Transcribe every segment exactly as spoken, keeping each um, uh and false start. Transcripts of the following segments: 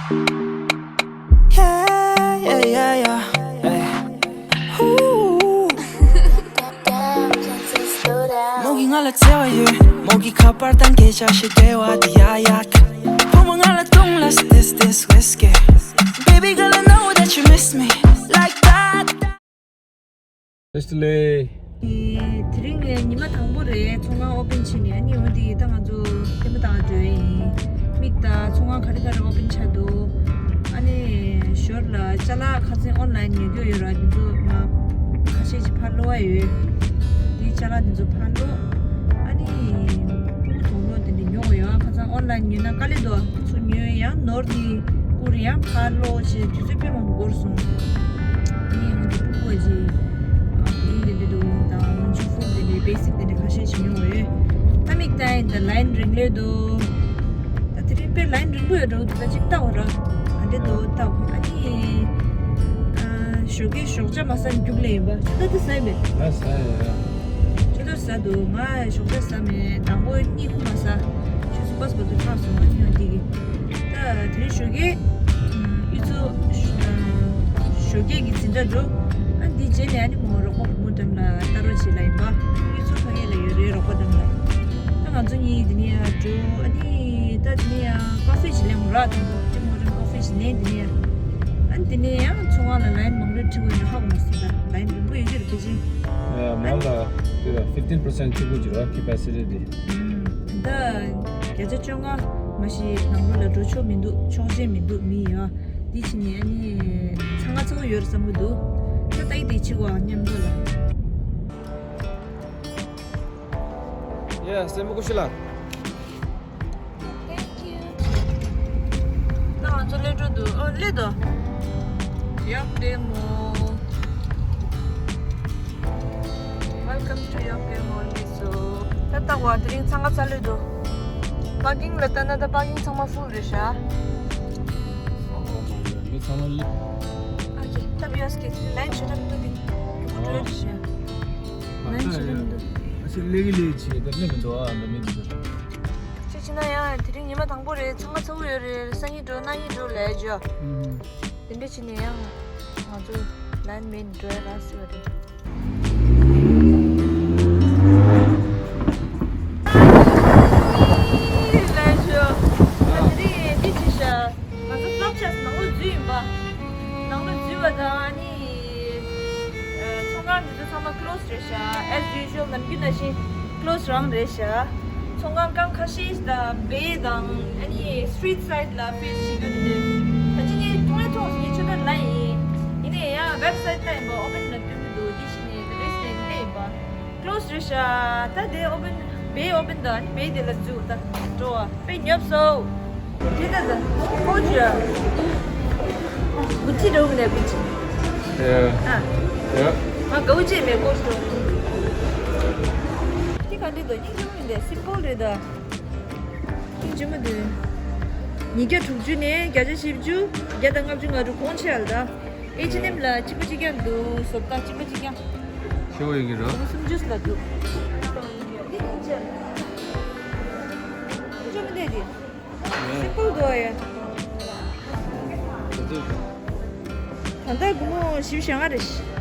Yeah, yeah, yeah, yeah. Hey. Ooh. མོ་གིས་ང་ལ་བརྩེ་བ་ཡོད། མོ་གིས་ཁ་པར་དང་སྐད་ཆ་བཤད་བདེ་བ་དེ་ཡ་ཡ། བུ་མོ་ང་ལ་གཏོང་ལ་this this whiskey. Baby girl, I know that you miss me like that. བཀྲ་ཤིས་བདེ་ལེགས། དེ་རིང་ངས་ཉི་མ་དང་པོ་རེད། ཚོང་ཁང་ཨོ་པན་བྱས་ནས། ཨ་ནི་འོ་འདི་ད་ང་ཚོ་ལྟད་མོ་ལྟ་ག་འགྲོ་ཡི་ཡིན། མིག་ལྟ། ཚོང་ཁང་ག་རེ་ག་རེ་ཨོ་པན་ཆགས་འདུག་ཨ་ནི་ཞོར་ལ་ཅ་ལག་ཁ་སང་ཨོན་ལན་ཉོ་རྒྱུ་ཡོད་ར། འདི་ཚོ་ང་ཁ་ཤས་ཅིག་ཕར་སློག་ཡ་ཡོད། འདི་ཅ་ལག་འདི་ཚོ་ཕར་སློག་ཨ་ནི་ཕྲུ་གུ་དོགས་སློག་དེ་འདྲ་ཉོ་དགོས་ཡོད། ཁ་སང་ཨོན་ལན་ཉོས་ན་དཀའ་ལས་འདུག་ཚུར་ཉོས་ཡང་ནོར་ནི་བསྐུར་ཡང་ཕར་སློག་བྱས་དུས་ཚོད་དཔེ་མང་པོ་འགོར་སོང་། ཨ་ནི་ང་ཚོ་ཕྲུ་གུ་ཅིག་ཨ་ཕུ་ལིང་དེ་འདྲ་འདུག་དང་མུན་ཆུ་ཧྥུ་དེ་འདྲ་བེ་སིག་དེ་འདྲ་ཁ་ཤས་ཤིག་ཉོ་དགོས་ཡོད། ད་མིག་ལྟ་ཡིན། ད་ལའིན་རིང་ལོས་འདུག་ད་དེ་རིང་དཔེ་ལའིན་རིང་པོ་ཡོད་འགྲོ་འདུག་ད་ཅིག་ལྟ་བ་ར། ཨ་འདྲ་འདུག་ལྟ་བ། ཨ་ནི་ཨ་ཞོགས་ཀའི་ཞོགས་ཇ་མ་ཟ་ནས་རྒྱུགས་ལེ་ཡིན་པ། ད་ད་ཟ་ཡི་མེད། ད་ཟ་ཡི་ཡ། ཁྱོད་ཚོ་ཟ་འདུག་ང་ཞོགས་ཇ་ཟ་མེད། དང་པོ་གཉིད་ཁུག་མ་ཟ། ཆུ་ཚོད་པ་ཟ་བར་དུ་ཐག་སོང་བ་ནི་ཡང་འདི་གི། ད་དེ་རིང་ཞོགས་ཀས་ཨུ་ཚོ་ཞོགས་ཀས་ཀྱི་འཛིན་གྲྭ་འགྲོ། ཨ་འདི་རྗེས་ནས་ཨ་ནི་མོ་རོགས་པ་བུ་མོ་འགྲམ་ལ་ལྟ་རོགས་བྱེད་ལ་ཡིན་པ། ཨུ་ཚོ་ཕ་གི་ལ་ཡོད་རེད། རོགས་པ་འགྲམ་ལ། ད་ང་ཚོ་གཉིས་འདི་ནས་ཡར་འགྲོ། ཨ་ནི་ད་འདི་ནས་ཡང་ཀ་ཧྥེ་ཅིག་ལེན་ར། དང་པོ་ཏི་མོ་ཊིམ་ཀ་ཧྥེ་ཅིག་ལེན། འདི་ནས་ཡང་ཨ་ནི་འདི་ནས་ཡང་ཚོང་ཁང་ལ་ལའིན་མང་པོ་འཁྲི་དགོས་ན་ཧ་གོ་མ་སོང་། ད་ལའིན་རིང་པོ་ཡོད་ཀྱི་རེད་ཕལ་ཆེར། ཡ་མ་ལ་དེ་ལ་fifteen percent འཁྲི་དགོས་ཀྱི་རེད་པ། capacity དེ། ད་བརྒྱ་ཆ་བཅོ་ལྔ་མ་གཞི་ནང་ལོགས་ལ་འགྲོ་ཆོག་མི་འདུག་ཆོག་མཆན་མི་འདུག་མི་ཡོད། འདི་ཕྱིན་ནས་ཨ་ནི་ཚང་མ་ཚ་བོ་ཡོད་རེད་བསམ་གྱི་འདུག་ད་ལྟ་ཡི་དེ་ཕྱི་བ་མཉམ་དུ་ལ། ཡ་སེམས་པ་ཀུ་ཤི་ལ། Thank you. ད་ང་ཚོ་སླེབས་འགྲོ་འདུག་ཨོ་སླེབས་དོ། Yapdemo. Welcome to Yapdemo, Miso. ད་ལྟ་བ་དེ་རིང་ཚང་མ་ཚར་ལོས་འདུག་པར་ཀིང་ལ་ལྟ་ན་ད་པར་ཀིང་ཚང་མ་ཧྥུལ་རེད་ཤག་མི་ཚང་མ་ལ། ཨ་ཀེ་ད་བི་ཨེས་ཀེ་ལའིན་ཞེ་དྲག་མི་འདུག་དེ་ཁོ་འགྲོ་རེད་ཤག་ལའིན་ཞེ་དྲག་མི་འདུག་ཨ་ཅེ་ལེ་གི་ལེ་ཆེ་ད་ལེ་མི་འདུག་ཨ་ད་མི་འདུག་ཅེ་ཅི་ན་ཡང་དེ་རིང་ཉི་མ་དང་པོ་རེད། ཚང་མ་ཚ་བོ་ཡོད་རེད། སང་ཉིན་འགྲོ་གནངས་ཉིན་འགྲོ་ལས་ཇོ། དེ་འདྲ་བྱས་ནས་ཡང་ང་ཚོ་ལན་མེད་འགྲོ་ཡ་རག་སྲིད་པ་རེད། ལན་ཇོ། ད་དེ་རིང་འདི་བྱས་ཤག་ང་ཚོ་ཕློབ་ཆགས་ནང་ལོགས་འཛུལ་ཡིན་པ། ནང་ལོགས་འཛུལ་བ་དང་ཨ་ནི་ཚོང་ཁང་འདི་ཚོ་ཚང་མ་ཀློ་སི་རེད་ཤག as usual ནམ་རྒྱུན་ནང་བཞིན་ཀློ་སི་རང་རེད་ཤག་ཚོང་ཁང་རྐང་ཁ་ཤས་དང་སྦས་དང་ཨ་ནི་སི་ཊི་རི་ཊི་སའི་ཌི་ལ་ཕེ་སི་བྱེད་རྒྱུ་དེ་འདྲ། ད་ཅི་ནས་མཐོང་ཡ་མཐོང་སོང་། ངས་ཆུ་ཚོད་ལ་ཡིན། ཡིན་ནའི་ཡང་ཝེབ་སའིཊ་ལྟ་ཡིན་པ། ཨོ་པན་ལ་སྟོན་གྱི་འདུག་འདི་བྱས་ནས་དེ་འདྲ་བྱས་ནས་སླེབས་ཡིན་པ། ཀློ་སི་རེད་ཤག་ད་དེ་ཨོ་པན་སྦས་ཨོ་པན་དང་ཨ་ནི་སྦས་དེ་ལ་འཛུལ། ད་འགྲོ་བ་དཔེ་ཉོབ་སོང་། དེ་ད་ད་ཀོ་ཅི་ཡ། གུ་ཅི་རེད་འོ་ནས་གུ་ཅི། ཡ། ཨ། ཡ། ང་གའུ་ཅི་མེད་ཀོ་ཅི་རེད། དེ་ག་འདྲ་འདུག་སྙིང་རྗེ་མོ་མི་འདུག་སིམ་པལ་རེད་ད། སྙིང་རྗེ་མོ་འདུག་ཉིས་བརྒྱ་དྲུག་ཅུ་ནས་བརྒྱ་ཆ་བཞི་བཅུ། བརྒྱ་དང་ལྔ་བཅུ་ང་དྲུག་གོང་ཆེ་ཡ་ལ་ད། ཨེཆ་ཨེན་ཨེམ་ལ་གཅིག་པ་གཅིག་རྐྱང་འདུག་བཟོ་ལྟ་གཅིག་པ་གཅིག་རྐྱང་། ཆེ་བོ་ཡིན་གྱི་རེད། སུམ་ཅུ་ལ་འདུག་འདི་སྙིང་རྗེ། སྙིང་རྗེ་མོ་འདུག་དེ། སིམ་པལ་འདུག་ཡ། ད་ལྟ་སྒོར་མོ་བཞི་བཅུ་ཞེ་ལྔ་རེད། སྒོར་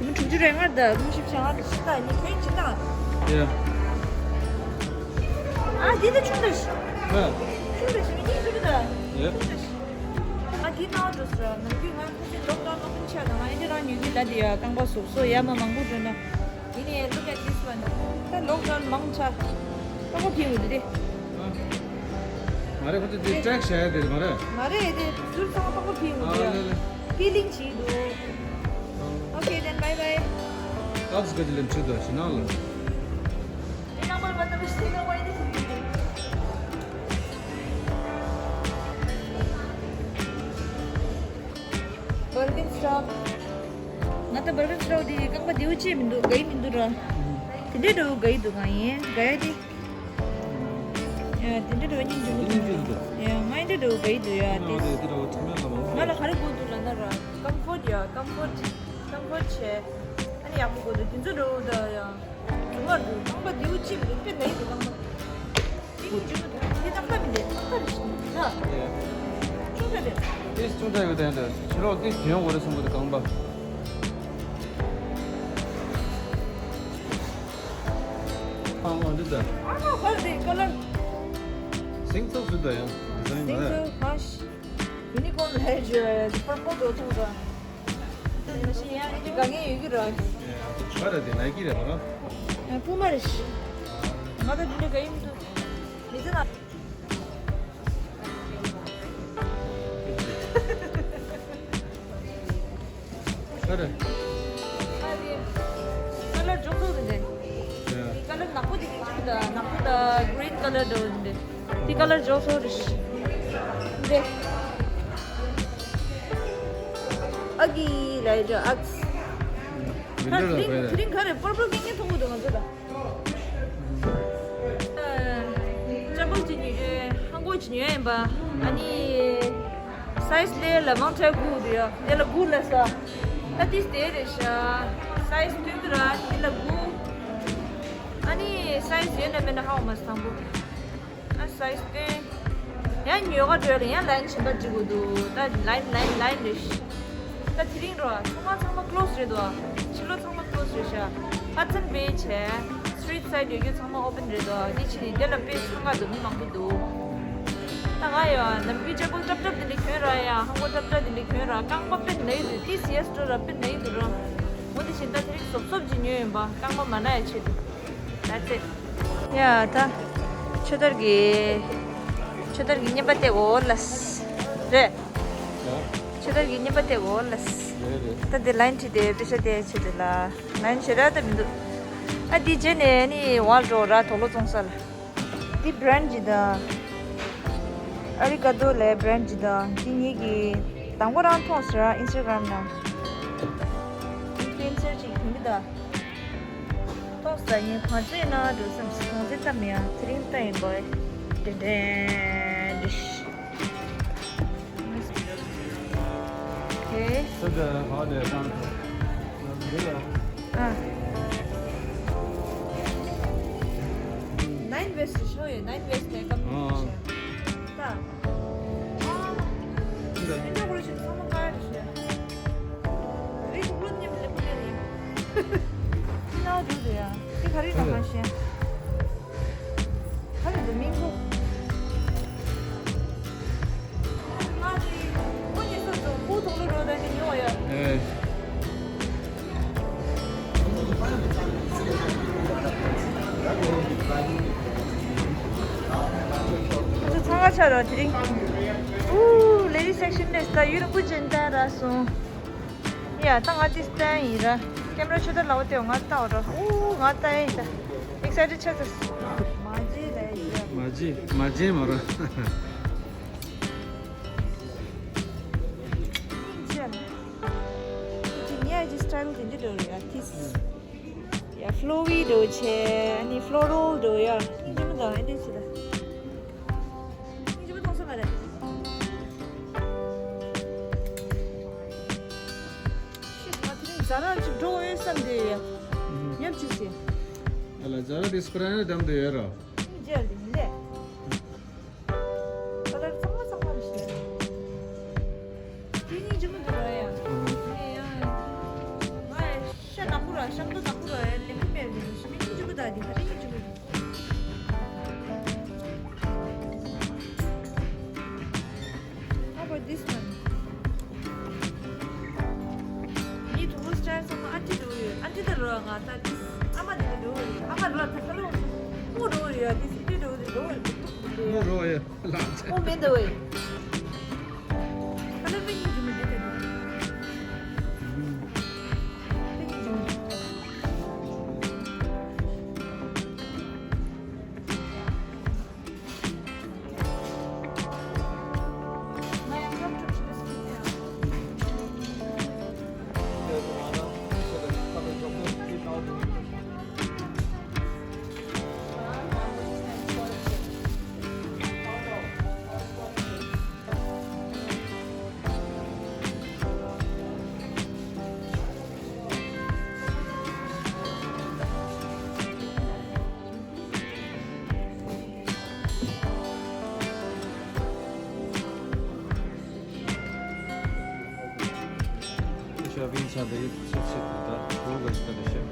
མོ་དྲུག་ཅུ་རེ་ལྔ་རེད་ད། སྒོར་མོ་བཞི་བཅུ་ཞེ་ལྔ་རེད། ད་ནི་ཁྱོད་ཅི་ད། ཡ། ཨ་འདི་ད་ཆུང་དྲགས་ཤག་ཧ། ཆུང་དྲགས་ཤག་མི་གཉིས་ཆུང་དྲགས་ད། ཡ། ཆུང་དྲགས་ཤག་ཨ་འདི་ནང་འགྲོ་སོང་ར། ནམ་རྒྱུན་ང་ཁ་སང་ལོག་ཌའོན་ནང་ཁུལ་ཆགས་དང་ཨ་འདི་རང་ཉོ་གི་ལ་དེ་ཡ་རྐང་པ་ཟུག་སོ་ཡ་མ་མང་པོ་འགྲོ་ན། ཡིན་ནའི་look at this one. ད་ལོག་ཌའོན་མང་ཆ། རྐང་པ་ཕིང་འོ་དེ་རེད། མ་རེད། ཁོ་ཚོ་དེ་ཊེག་བྱ་ཡ་དེ་རེད་མ་རེད། མ་རེད་དེ་ཟུར་ཚང་མ་རྐང་པ་ཕིང་འོ་དེ་ཡ། ལེ་ལེ། པི་ལིང་བྱེད་འདུག Okay, then bye bye. ཨག་སི་ག་ཅི་ལེན་ཆུ་དོ་ཞི་ནང་ལ། དེ་རྐང་པ་མ་ཐུབ་ཞིག་རྐང་པ་ཡིན་དེ་ཞིག་ཡིན། Bargain shop. ང་ད་bargain shop དེ་རྐང་པ་བདེ་བོ་ཅིག་མི་འདུག་དགའ་ཡི་མི་འདུག་ར། དེ་འདྲའི་འདྲ་བོ་དགའ་ཡི་འདུག་ང་ཡིན་དགའ་ཡ་དེ། ཡ་དེ་འདྲའི་འདྲ་བོ་སྙིང་རྗེ་མི་འདུག་ཡ་ང་ཡི་འདྲ་འདྲ་བོ་དགའ་ཡི་འདུག་ཡ་དེ། ང་ལ་ག་རེ་དགོས་འདུག་ལབ་ན་ར་comfort ཡ་comfort comfort བྱས། ཨ་ནི་ཡག་པོ་དགོས་འདུག་དེ་ཚོ་འདྲ་བོ་ད་ཡ། རྫུན་མ་འདུག་རྐང་པ་བདེ་བོ་ཅིག་མི་འདུག་དཔེ་ན་ཡི་འདུག་རྐང་པ། དེ་ནི་འཇུ་མི་འདུག་དེ་རྐང་པ་མི་འདུག་རྐང་པ་རེད་ཤག་ད། ཆུང་ ཏིས་ཅུང་ཙམ་ཡོད་དེ་འདྲ་ཕྱི་ལོགས་ཏིས་གྱོན་དགོས་རེད་གསུང་གི་འདུག་རྐང་པ། ཨ་མ་འདི་ད། ཨ་མ་ག་རེ་རེད་ཀ་ལར། སིང་ཚོགས་སུ་ད་ཡང་ཌི་ཛའིན་མ་རེད། སིང་ཚོགས་མ་ཤི། ཡུ་ནི་ཀོརན་ལ་ཧེ་ཇི་པར་པལ་དོ་ཐུང་ད། མ་ཤི་ཡང་ཨེ་ཅི་དགའ་ངེས་ཡོད་ཀྱི་ར། ག་རེ་དེ་ནའི་ཀི་རེད་མ་ར། ཨ་པུ་མ་རེད་ཤི། ང་ད་འདི་འདྲ་དགའ་ཡི་མི་འདུག་མི་ཚེ་ན། ཁ་རེ། ཁ་ལར་འཇོག་ཐུབ་རེད་དེ། ཡ། དེ་ཁ་ལར་ནག་པོ་དེ་གི་ཅིག་དང་ནག་པོ་དང་གི་རིན་ཁ་ལར་འདྲ་བོ་དེ། དེ་ཁ་ལར་འཇོག་ཐུབ་རེད། དེ། ཨ་གི་ལ་ཡ་ཨ་ཙི། ཁ་དེ་རིང་དེ་རིང་ག་རེ་པར་པལ་ཀིང་ཀིང་མཐོང་གི་འདུག་ང་ཚོ་ད། ཅ་པལ་ཅིག་ཉོས། ཧང་གོ་ཅིག་ཉོས་ཡིན་པ། ཨ་ནི་སའི་ཛི་ལས་ལ་མང་ཆེ་དགུ་འདུག་ཡ། དེ་ལ་དགུ་ལ་ས། ད་ཏིས་དེ་རེད་ཤག་སའི་ཛི་སྟོན་གི་ར་དེ་ལ་དགུ། ཨ་ནི་སའི་ཛི་ཡོད་ན་མེད་ན་ཧ་གོ་མ་སོང་བུ། ཨ་སའི་ཛི་སྟོན། ཡང་ཉོ་ག་འགྲོ་ཡ་ལ་ཡང་ལའིན་གཞན་པ་འགྲིག་གི་འདུག་ད་ལའིན་ལའིན་ལའིན་རེད་ཤག་ད་དེ་རིང་རོ་ཚང་མ་ཚང་མ་ཀློ་སི་རེད་དོ། ཕྱི་ལོགས་ཚང་མ་ཀློ་སི་རེད་ཤག་ཧ་ཌི་སན་བེ་བྱས་སི་ཊི་རིཊ་སའི་ཌི་ཡོད་རྒྱུ་ཚང་མ་ཨོ་པན་རེད་དོ། དེ་ཕྱི་ནས་དེ་ལ་དཔེ་འཚང་ཁ་འདུག་མི་མང་པོ་འདུག་ད་ང་ཡོ་ནམ་རྒྱུན་ཅ་པལ་ཀྲབ་ཀྲབ་དེ་འདྲ་གྱོན་ར་ཡ། ཧང་གོ་ཀྲབ་ཀྲབ་དེ་འདྲ་གྱོན་ར། རྐང་པ་དཔེ་ན་ཡི་འདུག་ཏིས་ཡེ་སི་ཊོ་ར་དཔེ་ན་ཡི་འདུག་ར། འོ་དེ་བཞིན་ད་དེ་རིང་སོབ་སོབ་ཅིག་ཉོས་ཡིན་པ། རྐང་པ་མ་ན་ཡ་ཆེད་དུ། That's it. ཡ་ད། ཆོས་དར་གྱི། ཆོས་དར་གྱི་རྔན་པ་སྟེར་དགོས་ལ། རེད། ཆོས་དར་གྱི་རྔན་པ་སྟེར་དགོས་ལ། རེད་རེད། ད་འདི་ལའིན་ཁྲིད་དེ་པེ་ཤ་སྟེར་ཆེད་དུ་ལ། ལའིན་ཞེ་དྲག་ད་མི་འདུག་ཨ་འདི་རྗེས་ནས་ནི་ཝལ་འགྲོ་ར་དོག་ལོ་བཙོང་ས་ལ། འདི་བྷི་རན་ཌི་ཅིག་དང་། ཨ་རི་ཀ་དོ་ལའི་བྷི་རན་ཌི་ཅིག་དང་། འདི་ངེད་ཀྱིས་དང་པོ་རང་མཐོང་ཟེར་ར་ཨིན་སི་ཊ་གྷ་རམ་ནང་། ཨིན་ཕུ་ལུ་ཨེན་སར་ཅིག་ཡིན་གྱི་ད། ཏོག་ཙམ་ངས་གོང་ཚད་ན་འགྲོ་བསམ་སོང་ཚེ་ཙམ་ཡང་དེ་རིང་ལྟ་ཡིན་པ། དྲན་དྲན་དྲིས། Okay. So the how they come? ཨ། ནའིན་ཝེ་སི་ཊི་ཤོ་ཡོད། ནའིན་ཝེ་སི་ཊི་ལས་ཀ་མི་ཤེས། ད། ཨ། འདི་འདྲ་ཁོ་རང་ཚོ་ཚང་མ་ཀ་རེ་ཤེས། རི་གུག་ལོ་ཉམས་ལེགས་པོ་ལས་རེད། ཅི་ན་འགྲོ་འདུག་ཡ། དེ་ག་རེ་ན་མ་ཤེས། ག་རེ་འདུག་མིང་ཁོ། ང་དེ་ཁོ་ཉེ་སོ་ཚོ་ཁོ་དོག་ལོ་རོ་ད་དེ་ཉོ་ཡ། ཨེ། ཚང་མ་ཆ་ར་དེ་རིང་། ཨུ། ལེ་ཌི་སེག་ཤན་ནས་ད་ཡུ་རུ་ཀུ་ཅན་ད་ར་སོང་། ཡ་ད་ང་དེ་སྟན་ཡིན་ར། ཀེམ་ར་ཆུ་ད་ལའོ་ཏེ་ང་ལྟ་བ་ར། ཨུ་ང་ལྟ་ཡིན་ད། ཨེག་སའི་ཊེཌ་ཆགས་ཚར། མ་བརྗེད་ལ་ཡ། མ་བརྗེད་མ་བརྗེད་མ་ར། ཅི་ཉལ་ཇི་སི་ཊའིལ་དེ་འདྲ་འགྲོ་རེད་ཡ། ཏིས་ཡ་ཕློ་ཝི་འགྲོ་བྱས། ཨ་ནི་ཕློ་རལ་འགྲོ་ཡ། སྙིང་རྗེ་མོ་འདུག་ཨེ་འདྲ་ཞིག་ལ། སྙིང་རྗེ་མོ་མཐོང་ས་མ་རེད། ཤིཊ། ང་དེ་རིང་ཛ་ར་ཅིག་འགྲོ་འོས་བསམ་བསྡད་ཡ། ཉམས་ཅིག་ཟེར། ཨ་ལ་ཛ་ར་དེ་སི་པ་ར་ནི་འགྲམ་དུ་ཡོད་ར། སྙིང་རྗེ་ལ་དེ་མི་ལས། ཁ་ལར་གཙང་མ་གཙང་མ་རེད་ཤག་དེ་སྙིང་རྗེ་མོ་འདུག་ར་ཡ། ཨེ་ཡ། ང་ཤ་ནག་པོ་ར་ཤ་མདོག་ནག་པོ་ར་ཡ་ལེན་གི་མེད་རེད། ཞི་མི་སྙིང་རྗེ་མོ་འདུག་དེ་ག་རེ་སྙིང་རྗེ་མོ་འདུག How about this one? ངའི་དུང་ལོ་སི་ཊའིལ་ཚང་མ་ཨན་ཊི་འགྲོ་ཡོད། ཨན་ཊི་ད་རོ་ང་ད་ཏིས་ཨ་མ་དེ་ལ་འགྲོ་ཡོད། ཨ་མ་རོ་ད་ད་ལོ་སྔོ་འགྲོ་ཡོད། ཏིས་སི་ཊི་འགྲོ་ཡོད། འགྲོ་ཡོད། སྔོ་འགྲོ་ཡོད། ལགས་སོ། སྔོ་མེད་འདུག་བས། ད་ལོ་དཔེ་སྙིང་རྗེ་མོ་འདུག་ད་དེ། དཔེ་སྙིང་རྗེ་མོ་འདུག Bin sa da yet sa se da bu ga sta da şey.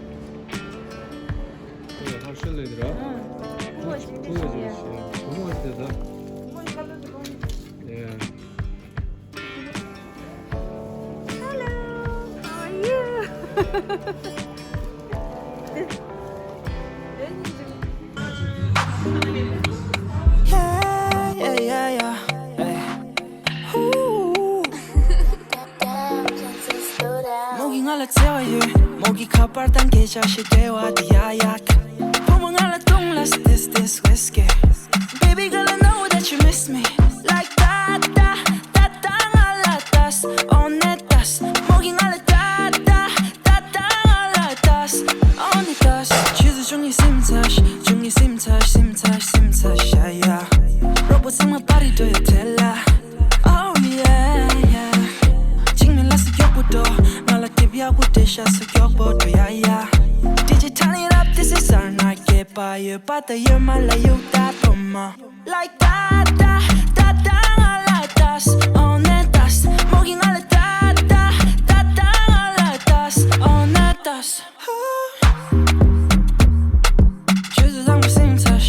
Ee, harşa le dira. Kuwa jinde. Kuwa jinde. Kuwa jinde da. Yeah. Hello, how are you? Yeah, yeah, yeah, yeah. Hey. Ooh. མོ་གིས་ང་ལ་བརྩེ་བ་ཡོད། མོ་གིས་ཁ་པར་དང་སྐད་ཆ་བཤད་བདེ་བ་དེ་ཡ་ཡ། བུ་མོ་ང་ལ་གཏོང་ལ་སི་ཏེས་ཏེས་ཝེས་ཀེ། Baby girl, I know that you miss me. Like that, that, that, that, ང་ལ་ལྟས། འོ་ནས་ལྟས། མོ་གིས་ང་ལ་ལྟ་ལྟ་ལྟ་ལྟ་ང་ལ་ལྟས། འོ་ནས་ལྟས། ཆུ་ཚོད་བཅུ་གཉིས་སིམ་ཚར། བཅུ་གཉིས་སིམ་ཚར། སིམ་ཚར། སིམ་ཚར་ཤ་ཡ། རོགས་པ་ཚང་མ་པར་རི་འགྲོ་ཡ་བྲེལ་ལ། Oh yeah, yeah. ཅིག་མི་ལ་སི་མགྱོགས་པོ་འགྲོ། ང་ལ་ཊིབ་ཡག་པོ་སྤྲད་ཤག་སི་མགྱོགས་པོ་འགྲོ་ཡ་ཡ། Did you turn it up? This is our night. སྐྱེས་པ་ཡོད་པ་ད་ཡོད་མ་ལ་ཡུག་ད་པོ་མ། Like that, that, that, that ང་ལ་ལྟས། འོ་ནས་ལྟས། མོ་གིས་ང་ལ་ལྟ་ལྟ་ལྟ་ལྟ་ང་ལ་ལྟས། འོ་ནས་ལྟས། ཆུ་ཚོད་དང་པོ་སིམ་ཚར།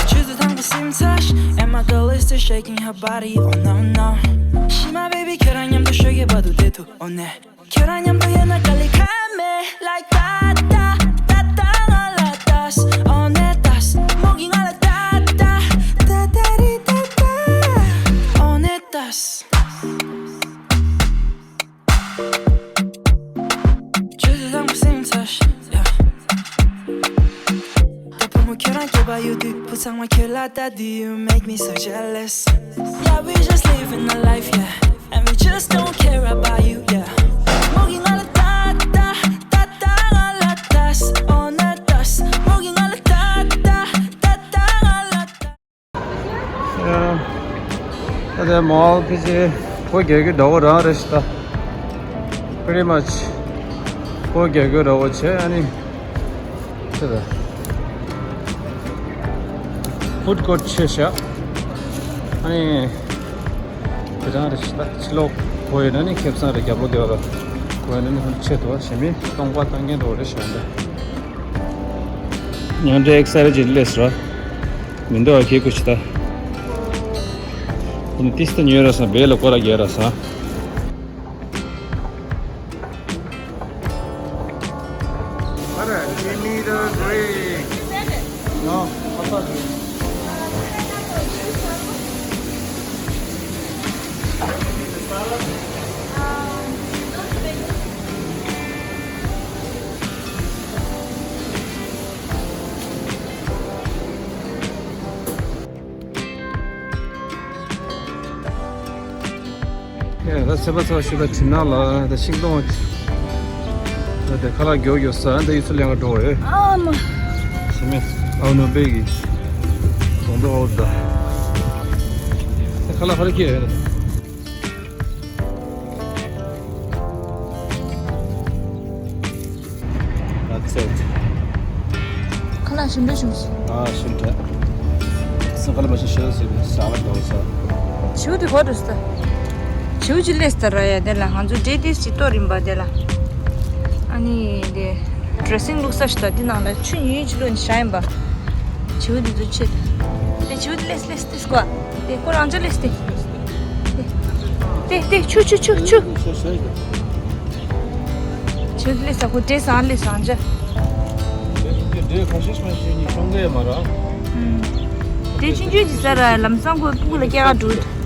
ཆུ་ཚོད་དང་པོ་སིམ་ཚར། And my girl is still shaking her body, oh no, no. ཤི་མ་baby, ཁྱོད་རང་མཉམ་དུ་ཤོད་ཀྱི་བར་དུ་བསྡད་ཐུབ། འོ་ནས། ཁྱོད་རང་མཉམ་དུ་ཡོད་ན་དཀའ་ལས་ཁག་མེད། Like that, that, that, that ང་ལ་ལྟས། འོ་ནས་ལྟས། མོ་གིས་ང་ལ་ལྟ་ལྟ་ལྟ་ལྟ་རི་ལྟ་ལྟ། འོ་ནས་ལྟས། ཆུ་ཚོད་དང་པོ་སིམ་ཚར། Yeah. ད་བུ་མོ་ཁྱོད་རང་སྐྱེས་པ་ཡོད་དུས་བུ་ཚང་མ་ཁྱོད་ལ་ལྟ་དུས། You make me so jealous. Yeah, we just living a life, yeah. And we just don't care about you, yeah. མོ་གིས་ང་ལ་ལྟ་ལྟ་ལྟ་ལྟ་ང་ལ་ལྟས། འོ་ནས་ལྟས། མོ་གིས་ང་ལ་ལྟ་ལྟ་ལྟ་ལྟ་ང་ལ་ལྟ། ཨ་དེ་མོལ་ཕལ་ཆེར་སྒོ་རྒྱག་རྒྱུ་འདྲ་བོ་རང་རེད་ཤག་ད། Pretty much སྒོ་རྒྱག་རྒྱུ་འདྲ་བོ་བྱས། ཨ་ནི་ཅི་ད། Food court ཆེ་ཤག་ཨ་ནི་དེ་རང་རེད་ཤག་ད། ཕྱི་ལོགས་སྒོ་ཡོད་ན་ནི་ཁེ་བཟང་རེད། རྒྱབ་ལོགས་དེ་བ་ལ་སྒོ་ཡོད་ན་ནི་ཧུན་ཆེ་དོ་ཞེ་མི་སྟོང་པ་བཏང་མཁན་འདྲ་བོ་རེད་ཤག་ད། མྱང་འདྲེ་ཨེག་སའི་ཊེཌ་ཅིག་སླེབས་ར། མི་འདུག་ཨ། ཁྱེད་སྐུ་ཞིག་ད། ཨ་ནི་ཏིས་ཏ་ཉོས་ར་སོང་། བེ་ལ་ཀོ་ར་རྒྱག་ར་སོང་། Alright, give me the drink. No, what's up? ཡ། ད་ཚེས་པ་ཚོ་ཞུ་ད་དྲིན་ནག་ལ་ད་ཤིང་སྡོང་། ད་དེ་ཁ་ལག་མགྱོགས་མགྱོགས་ཟ། ད་ཡུལ་ཚོ་ལེན་ག་འགྲོ་བ་རེད། ཨ་མ། ཞི་མེ། ཨ་ནུ་སྦེ་གི་གདོང་དུ་ཨོ་ད། ད་ཁ་ལག་ཧ་ར་ཁྱེར་ཡོད། That's it. ཁ་ལག་ཞིམ་འདྲ་བྱུང་སོང་། ཨ་ཞིམ་དྲགས། སེམས་ཁ་ལ་མ་ཤི་ཤི་ཟེར་ནས་ཟ་ལ་འགྲོ་ས། བྱིའུ་དེ་གོ་འགྲོ་ས། བྱིའུ་ཅིག་སླེབས་ས་ར་ཡ། དེ་ལ་ང་ཚོ་འདྲེ་ཏིས་ཅིག་གཏོར་ཡིན་པ། དེ་ལ་ཨ་ནི་དེ་ཌེ་སིང་བླུགས་ས་ཞིག་ད། དེ་ནང་ལ་ཆུ་ཉུང་ཉུང་ཅིག་བླུགས་ནས་བཞག་ཡིན་པ། བྱིའུ་དེ་ཚོ་ཆེད་དུ། དེ་བྱིའུ་དེ་སླེབས་སླེབས་སླེབས་གོ། དེ་ཁོ་རང་ཅག་སླེབས་ཏེ། དེ་དེ་ཆུ་ཆུ་ཆུ་ཆུ། ཆུ་སླེབས་ས་ཁོ་འདྲེ་ཟ་སླེབས་ས་ཅག། དེ་འདྲེ་ཁ་ཤས་མ་ཤེས་ནི་ཤོང་གི་མ་ར། ཨུམ། དེ་ཆུང་ཆུང་ཅིག་ཟ་ར། ལམ་སང་ཁོའི་སྤུ་གུ་ལ་སྐྱེལ་ག་འགྲོ།